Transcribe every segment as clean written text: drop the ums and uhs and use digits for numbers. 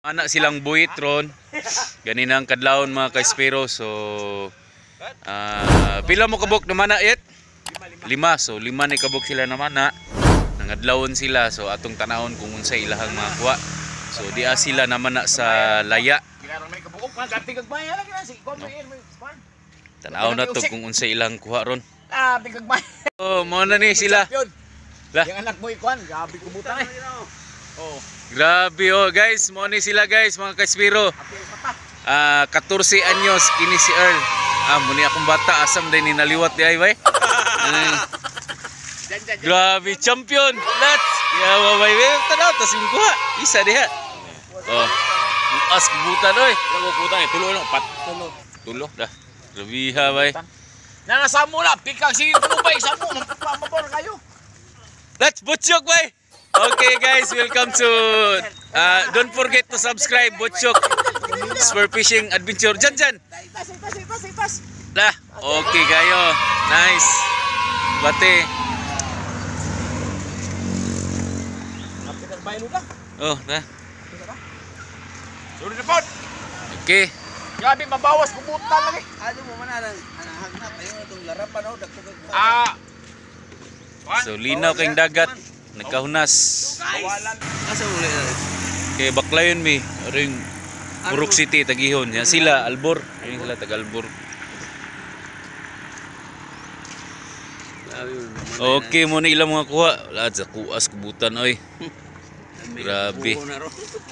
Ana silang buhit ron. Ganina ang kadlawon, mga kaispero. So pila mo kabuk naman na it? Lima. So lima ni kabuk sila naman na. Nangadlawon sila. So atong tanawon kung unsay ilahang mga kuha. So diya sila naman na sa laya. Tanaw na to kung unsay ilang kuha ron. Oh, mo na ni sila. Lah. Yung anak mo ikuan, grabe kubutan eh. Oh. Grabe oh guys, mo ni sila guys, mga kaispiro. 14 anyos kini si Earl. Ah, muni akong bata asam din ni naliwat di ay bay. Grabe champion. Let's. Yawa bay. Tanaw tas imong kuha. Isa diha. Oh. Buas kubutan oy. Lago kubutan eh, tulo lang pat. Tulo. Tulo dah. Grabe ha bay. Nana samo la, pikang sige tumubay samo, mapapamabor kayo. Let's Butchok bay. Okay guys, welcome to don't forget to subscribe Butchok Spur Fishing Adventure. Jan jan. Ipas, ipas, ipas, ipas. Lah, okay kayo. Nice. Bate. Oh, na. Sorry na pod. Okay. Grabe mabawas kubutan lagi. Ano mo man anang anahagnap ayo itong larapan oh dagko. Ah. So linaw kayong dagat. Nagkahunas. Bawalan. Asa uli? Kay Baclayon mi, ring Buruk City Tagihon. Yan sila Albor, yung sila taga Albor. Okay mo na ilang mga kuha. Lahat sa kuas kubutan oy. Grabe.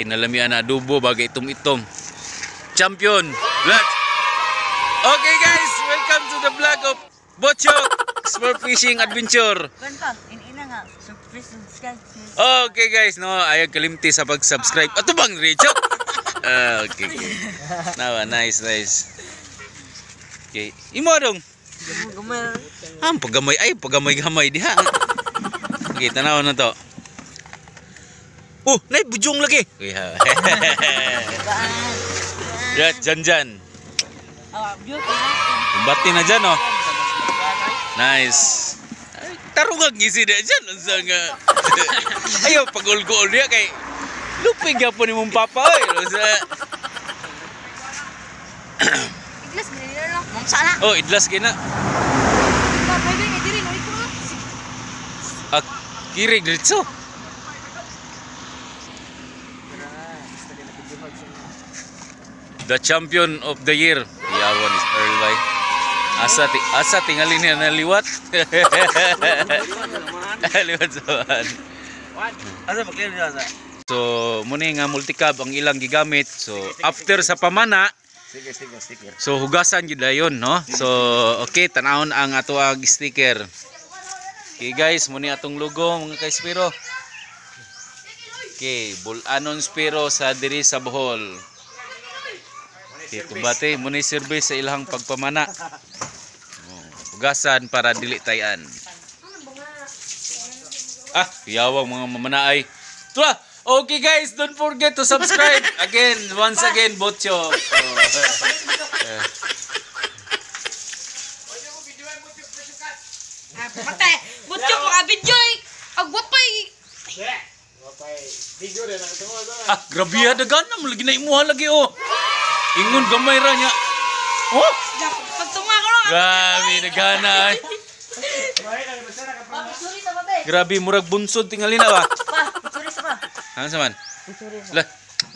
Kinalamian na adobo bagay itom-itom. Champion. Let's. Okay guys, welcome to the vlog of Butchok Spur Fishing Adventure. Kanta, ina nga. Please subscribe. Okay guys, no, ayaw kalimti sa pag-subscribe. Ato bang Richok? Okay, okay. Nawa, nice, nice. Okay, imo dong. Gamay. Ah, pagamay ay, pagamay-gamay diha. Okay, tanaw na to. Oh, nay bujong lagi. Okay, ha. Ya, jan jan. Kumbati na dyan, oh. Nice. Ay, tarungag ngisi na dyan. Unsa nga. Ayaw, pagulgool niya kay lupig gyapon ni mong papa, oy. Unsa. Iglas gani na lang. Mamsa na. Oh, idlas kay na. Pa, pwede nga diri no iko. Ah, kiri diretso. The champion of the year. Iyawan is Earl bay. Asa tingali niya naliwat. Liwat sa one. Asa ba clear niya sa? So, muni nga multicab ang ilang gigamit. So, after sa pamana, Sige, sige, sticker. so hugasan gyud dayon, no? So, okay, tanawon ang ato ang sticker. Okay guys, muni atong logo mga kaispiro. Okay, Bulanon Spiro sa diri sa Bohol. Okay, kumbate muni service sa ilang pagpamana. Oh, hugasan para dili tayan. Ah, yawang mga mamanaay. Tua! Okay guys, don't forget to subscribe. Again, once again, Butcho. Oh. Patay. Butchok mga video eh. Agwapay. Ah, grabe ha, dagan na. Lagi na imuha lagi, oh. Ingon gamay ra niya. Oh! Pagtunga ko lang. Grabe, dagana ay. Pa, picture sa babe. Grabe, murag bunsod tingali na ba? Pa, picture sa pa. Ano sa man? Picture sa. Lah,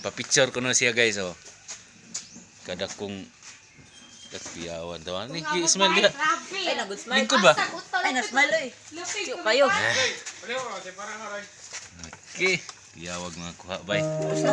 pa-picture ko na siya guys, oh. Kada kong Kapiyawan tawa ni smile diha. Ay, na good smile. Lingkod ba? Ay, na smile oy. Cute kayo. Okay. Piyawag mga kuha, bye. Tapos na.